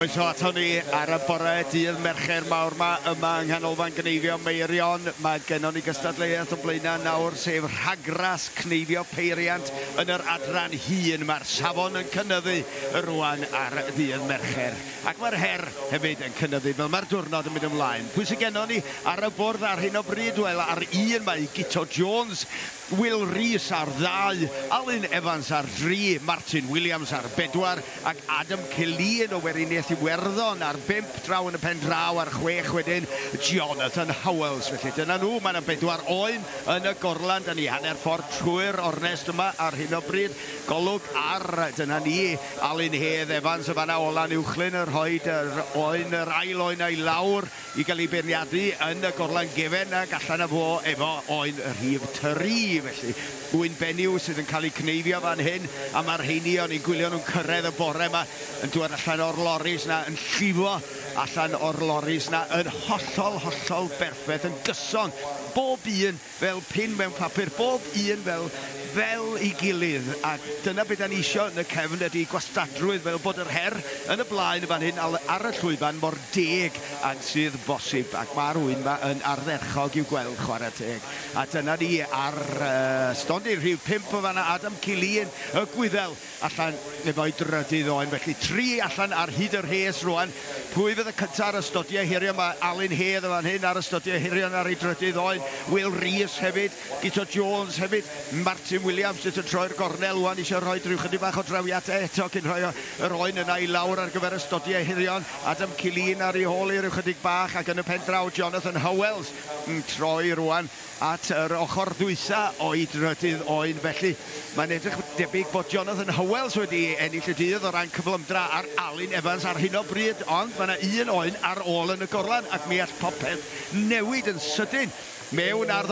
Croeso aton ni ar y bore dydd Mercher mawr 'ma yma yng Nghanolfan Gneifio Meirion. Mae gennon ni gystadleuaeth o'n blaenau nawr, sef rhagras cneifio peiriant yn yr adran hŷn. Mae'r safon yn cynyddu rŵan ar ddydd Mercher, ac mae'r her hefyd yn cynyddu fel mae'r diwrnod yn mynd ymlaen. Pwy sydd gennon ni ar y bwrdd ar hyn o bryd? Wel, ar un mae Guto Jones, Wil Rees ar ddau, Alun Evans ar dri, Martin Williams ar bedwar, ac Adam Killeen o Weriniaeth Iwerddon ar bump, draw yn y pen draw ar chwech wedyn, Jonathan Howells. Felly dyna nhw, mae 'na bedwar oen yn y gorlan, 'da ni hanner ffordd trwy'r ornest yma ar hyn o bryd. Golwg ar, dyna ni, Alun Hedd Evans yn fan'na o Lanuwchllyn yn rhoid yr oen, yr ail oen 'na i lawr. I gael ei beirniadu yn y gorlan gefen ac allan â fo efo oen rhif tri. Felly, ŵyn benyw sydd yn cael eu cneifio fan hyn, a mae'r rheini o'n i'n gwylio nhw'n cyrraedd y bore 'ma yn dŵad allan o'r loris 'na, yn llifo allan o'r loris 'na yn hollol, hollol berffaith, yn gyson, bob un fel pin mewn papur, bob un fel fel ei gilydd, a dyna be' 'dan ni isio yn y cefn ydi gwastadrwydd, fel bod yr her yn y blaen yn fan hyn ar y llwyfan mor deg ag sydd bosib, ac ma'r ŵyn 'ma yn ardderchog i'w gweld, chwarae teg. A dyna ni ar stondin rhif pump yn fan'na, Adam Killeen, y Gwyddel, allan efo'i drydydd oen. Felly tri allan ar hyd y rhes rwan. Pwy fydd y cynta ar y stodiau hirion? Mae Alun Hedd yn fan hyn ar y stodiau hirion ar ei drydydd oen. Wil Rees hefyd, Guto Jones hefyd, Martin Williams jyst yn troi'r gornel wan, eisiau rhoi rhyw chydig bach o drawiadau eto cyn rhoi yr oen yna i lawr ar gyfer y stodiau hirion. Adam Killeen ar ei hôl hi ryw chydig bach ac yn y pen draw Jonathan Howells yn troi rwan at yr ochr ddwysa o'i drydydd oen. Felly, mae'n edrych yn debyg bod Jonathan Howells wedi ennill y dydd o ran cyflymdra ar Alun Evans ar hyn o bryd, ond mae yna un oen ar ôl yn y gorlan ac mi all popeth newid yn sydyn mewn ar.